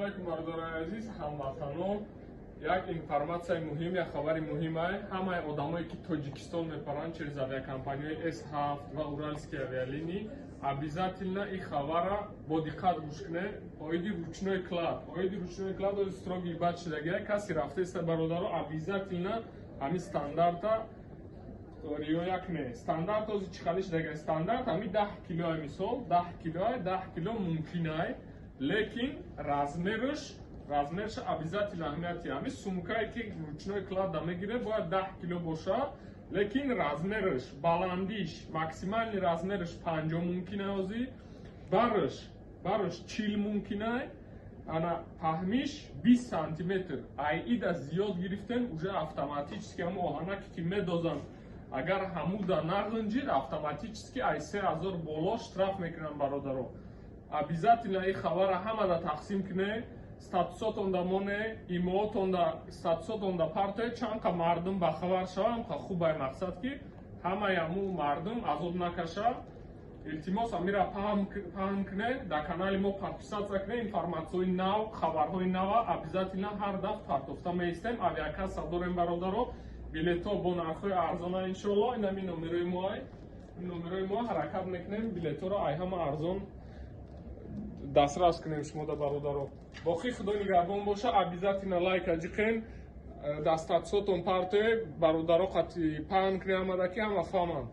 Алайкум, бародарони азиз, ҳамватанон. Як информатсияи муҳим, як хабари муҳимае. Ҳамаи одамое, ки Тоҷикистон мепаранд через авиакомпанияи С7 ва Уральские авиалинии, обязательно ин хабара бо диққат гӯш кунед. Оиди ручной кладь, оиди ручной кладь ои строгий бад шудагия. Касе рафтеста, бародаро, обязательно ҳамин стандарта риоя кунед. Стандарт ози чӣ хали шудагия? Стандарт ҳамин 10 килоа, мисол, 10 килоа, 10 кило мумкинай, лекин размерша обязательно аҳамияти. Ҳамин сумкае, ки ручной кладь мегире, бояд 10 кило боша, лекин размераш, баландиш, максимальный размераш 50 мумкинай, ози бараш 40 мумкинай, ана паҳмиш 20 сантиметр. Ай ида зиёд гирифтем, уже автоматически ҳамун оҳанаке, ки медозанд, агар ҳамуда нағинҷид, автоматически ай 3000 боло штраф мекунанд. Бародаро, обязательно ин хабара ҳамада тақсим кунед, статусотонда моне, имоотонда, статусотонда партое. Чанд қа мардум бахабар шава, ҳамқа хубай. Мақсад, ки ҳамаи ҳамун мардум азоб накашад. Илтимос, амира паҳн кунед, дар канали мо подписаться кунед. Информатсияҳои нав, хабарҳои нава обязательно ҳар дафъ партофта меистем. Авиакасса дорем, бародаро, билетҳо бо нархҳои арзона, иншоалло. Ин ҳамин номерои мо, номерои мо. Ҳаракат мекунем, билетҳоро ай ҳама арзон дастрас кунем шумода, бародаро. Боқӣ Худо нигаҳбон боша. Обязательно лайка ҷиқен, дар статусотон партое, бародаро, қати паҳн кунем, ҳамада, ки ҳама фаҳманд.